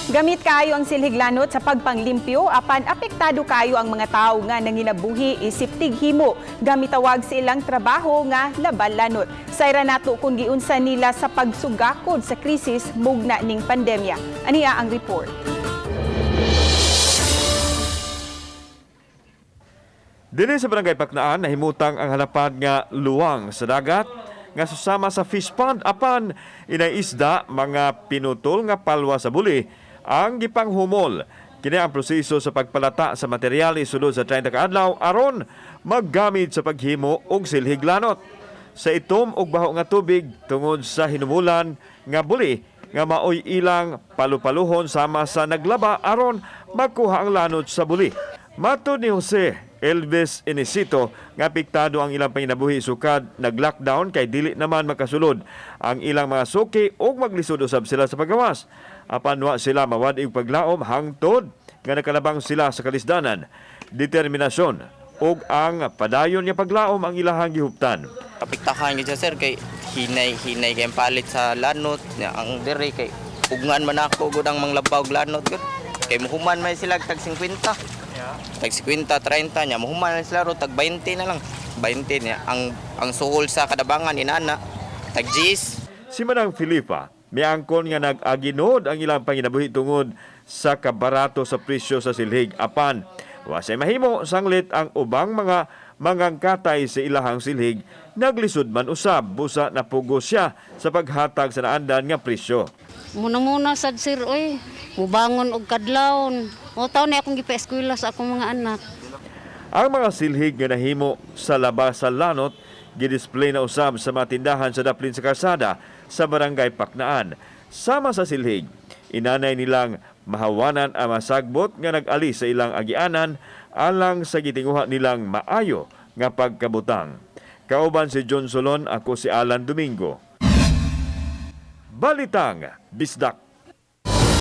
Gamit kayo ang silhig lanot sa pagpanglimpyo apan apektado kayo ang mga tawo nga nanginabuhi isip tighimo gamit tawag sa ilang trabaho nga labal lanot. Sayra nato kung giunsa nila sa pagsugakod sa krisis mugna ning pandemya. Aniya ang report. Dili sa Barangay Paknaan, nahimutang ang halapan nga luwang sa dagat nga susama sa fish pond apan inay isda mga pinutol nga palwa sa buli ang gipanghumol. Kini ang proseso sa pagpalata sa materyales sulod sa 30 ka adlaw aron maggamit sa paghimo og silhig lanot. Sa itom og baho nga tubig tungod sa hinumulan nga buli nga maoy ilang palupaluhon sama sa naglaba aron makuha ang lanot sa buli. Matod ni Jose Elvis Inisito nga apektado ang ilang panginabuhi sukad nag-lockdown kay dili naman makasulod ang ilang mga suki ug maglisod usab sila sa pagawas. Apan wa sila mawad-ig paglaom hangtod nga nakalabang sila sa kalisdanan, determinasyon ug ang padayon nga paglaom ang ilahang gihuptan. Apektahan gyud siya, sir, kay hinay hinay kay ang palit sa lanot nya ang diri kay ugngan man ako gud ang manglabaw og lanot gud kay muhuman man sila tag 50, tag 50, 30 nya muhuman man sila ro tag 20 na lang, 20 nya ang suhol sa kadabangan inana tag 10. Si Manang Filipa, miangkon nga nag-aginod ang ilang panginabuhi tungod sa kabarato sa presyo sa silhig apan wasay mahimo sanglit ang ubang mga mangangkatay sa ilahang silhig naglisod man usab busa napugo siya sa paghatag sa naandan nga presyo. Muna-muna sad, sir, oy. Mubangon og kadlawon. O taon na akong gipa-eskwela sa akong mga anak. Ang mga silhig nga nahimo sa labas sa lanot gidisplay na usab sa mga tindahan sa daplin sa kalsada sa Barangay Paknaan. Sama sa silhig, inanay nilang mahawanan ang masagbot nga nag-ali sa ilang agianan alang sa gitinguha nilang maayo nga pagkabutang. Kauban si John Solon, ako si Alan Domingo. Balitang Bisdak.